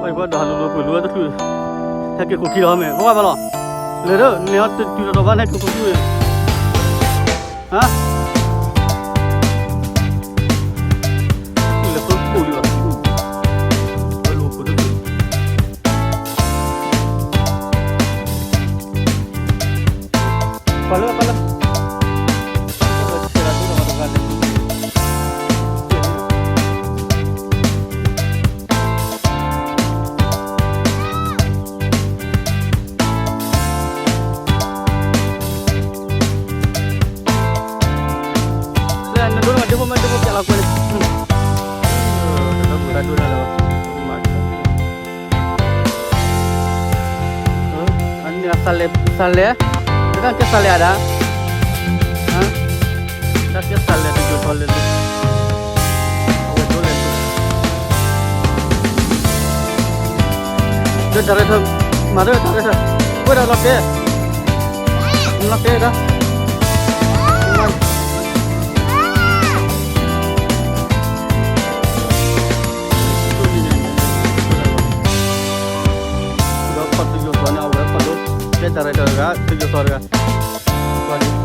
ပှၤဒီးဟးလိၤလိၤကွံာ်လိၤဝဲတချုး, ဟဲက့ၤခိၣ်ခံလီၤမ့ၢ် ပှၤဘၣ်လီၤ, လဲၤဒီး န့ၣ်အီၤတုၤထီၣ်ဘၣ်န့ၣ် ဟဲက့ၤခိၣ်ခံမ့ၢ်, ဟါ, လဲၤသိခိၣ်လံဘၣ်, အလိၤခိၣ်တချုး ပှၤလၢပှၤလၢ လၢနဒိၣ်န့ၣ်မး ဒ့ဖိမ့ၢ်ဒ့ဖိပျဲလီၤကွဲန့ၣ်, တၢ်ဒိၣ်တၢ်ဒိၣ်တၢ်လီၤ, အန့ၣ် သးလဲ, သးလဲ, တၢ်ကဲသးလဲအဒၣ်, တၢ်ကဲသးလဲတယိၤထီၣ်လဲၤလိၤ, အဝဲဒိလဲၤလိၤ, ဒီး director မၤဒီး director ဝဲဒၣ်လီၤတဲာ်, လီၤတဲာ်ဒီး ဒီးခီၣ်တယိၤသီန့ၣ် အဝဲခီၣ်ဒိ, ကဲ director တဂၤ တယိၤသီတဂၤ, ကွၢ်န့ၣ်